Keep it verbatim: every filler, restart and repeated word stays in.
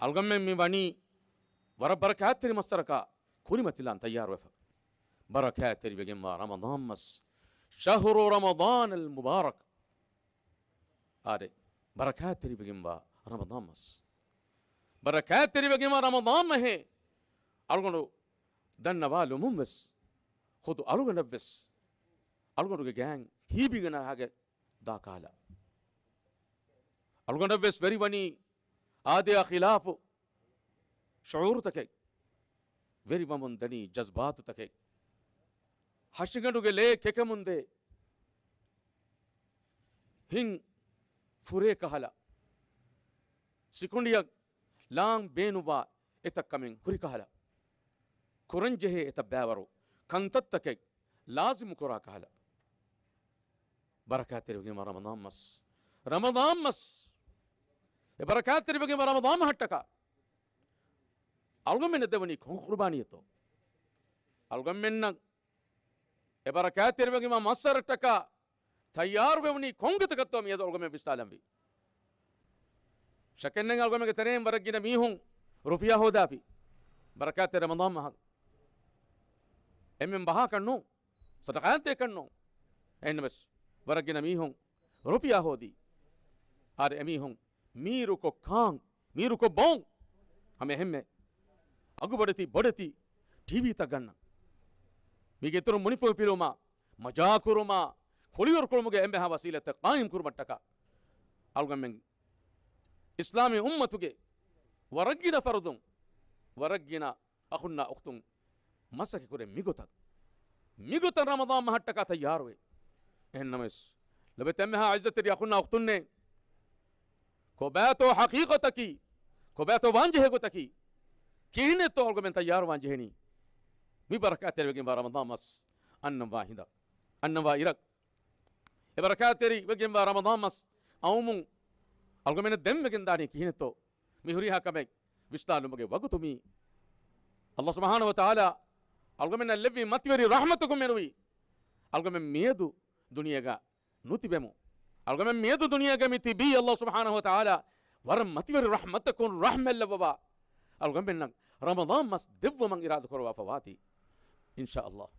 އަޅުގަނޑުމެން މި ވަނީ ވަރަށް ބަރަކާތްތެރި މައްސަރަކާ ކުރިމަތިލާން ތައްޔާރުވެފަ. ބަރަކާތްތެރިވެގެންވާ ރަމަޟާން މަސް، ޝަހުރު ރަމަޟާނަލް މުބާރަކް. އާދެ، ބަރަކާތްތެރިވެގެންވާ ރަމަޟާން މަސް، ބަރަކާތްތެރިވެގެންވާ ރަމަޟާން މަހޭ އަޅުގަނޑު ދަންނަވާލުމުން ވެސް، ޚުދު އަޅުގަނޑަށް ވެސް، އަޅުގަނޑުގެ ގާތް ހީބިގަނާގެ ދާ ކަހަލަ، އަޅުގަނޑަށް ވެސް ވެރިވަނީ އާދަޔާ ޚިލާފު ޝުޢޫރުތަކެއް، ވެރިވަމުން ދަނީ ޖަޒްބާތުތަކެއް، ހަށިގަނޑުގެ ލޭ ކެކަމުންދޭ، ހިތް ފުރޭ ކަހަލަ، ސިކުނޑިއަށް ލާން ބޭނުންވާ އެތައް ކަމެއް ހުރި ކަހަލަ، ކުރަންޖެހޭ އެތައް ބައިވަރު ކަންތައްތަކެއް ލާޒިމު ކުރާ ކަހަލަ. ބަރަކާތްތެރިވެގެންވާ ރަމަޟާން މަސް، ރަމަޟާން މަސް، އެ ބަރަކާތްތެރިވެގެންވާ ރަމަޟާން މަހަށްޓަކާ އަޅުގަނޑުމެންނަށް ދެވަނީ ކޮން ޤުރުބާނީއެއްތޯ؟ އަޅުގަނޑުމެންނަށް އެ ބަރަކާތްތެރިވެގެންވާ މައްސަރަށްޓަކާ ތައްޔާރުވެވުނީ ކޮން ގޮތަކަށްތޯ މިއަދު އަޅުގަމެން ވިސްނާލަންވީ. ޝަކެއްނެތް އަޅުގަމެންގެ ތެރެއިން ވަރަށްގިނަ މީހުން ރުފިޔާ ހޯދާފި. ބަރަކާތްތެރި ރަމަޟާން މަހަށް އެންމެން ބަހާކަށް ނޫން، ސަދަޤާތްދޭކަށް ނޫން. އެހެންނަމަވެސް ވަރަށްގިނަ މީހުން ރުފިޔާ ހޯދީ. އާދެ، އެމީހުން މީރުކޮށް ކާން، މީރުކޮށް ބޯން. ހަމަ އެހެންމެ އަގުބޮޑެތި ބޮޑެތި ޓީވީތައް ގަންނަން. މީގެ އިތުރުން މުނިފުން ފިލުމާ، މަޖާކުރުމާ، ކުޅިވަރުކުރުމުގެ އެންމެހާ ވަސީލަތެއް ޤާއިމް ކުރުމަށްޓަކާ އަޅުގަނޑުމެން އިސްލާމީ އުއްމަތުގެ ވަރަށްގިނަ ފަރުދުން، ވަރަށްގިނަ އަޚުންނާ އުޚްތުން މަސައްކަތް ކުރޭ މިގޮތަށް، މިގޮތަށް ރަމަޟާން މަހަށްޓަކާ ތައްޔާރުވޭ. އެހެންނަމަވެސް، ލޮބުވެތި އެންމެހާ އިއްޒަތްތެރި އަޚުންނާ އުޚްތުންނޭ، ކޮބާތޯ ޙަޤީޤަތަކީ، ކޮބާތޯ ވާންޖެހޭ ގޮތަކީ، ކިހިނެއްތޯ އަޅުގަމެން ތައްޔާރުވާން ޖެހެނީ؟ މި ބަރަކާތްތެރިވެގެންވާ ރަމަޟާން މަސް އަންނަންވާ ހިނދަށް، އަންނަންވާ އިރަށް، އެ ބަރަކާތްތެރިވެގެންވާ ރަމަޟާން މަސް އައުމުން އަޅުގަމެންނަށް ދެންވެގެން ދާނީ ކިހިނެއްތޯ؟ މި ހުރިހާ ކަމެއް ވިސްނާލުމުގެ ވަގުތު މީ. ﷲ ސުބްޙާނަހޫ ވަތަޢާލާ އަޅުގަމެންނަށް ލެއްވި މަތިވެރި ރަޙްމަތަކުން މެނުވީ، އަޅުގަމެން މިއަދު ދުނިޔޭގަ ނުތިބެމު. އަޅުގަމެން މިއަދު ދުނިޔޭގަ މި ތިބީ، ﷲ ސުބްޙާނަހޫ ވަތަޢާލާ ވަރަށް މަތިވެރި ރަޙްމަތަކުން ރަޙްމަތް ލައްވަވާ، އަޅުގަމެންނަށް ރަމަޟާން މަސް ދެއްވުމަށް އިރާދަ ކުރައްވާފަ ވާތީ. އިންޝާﷲ.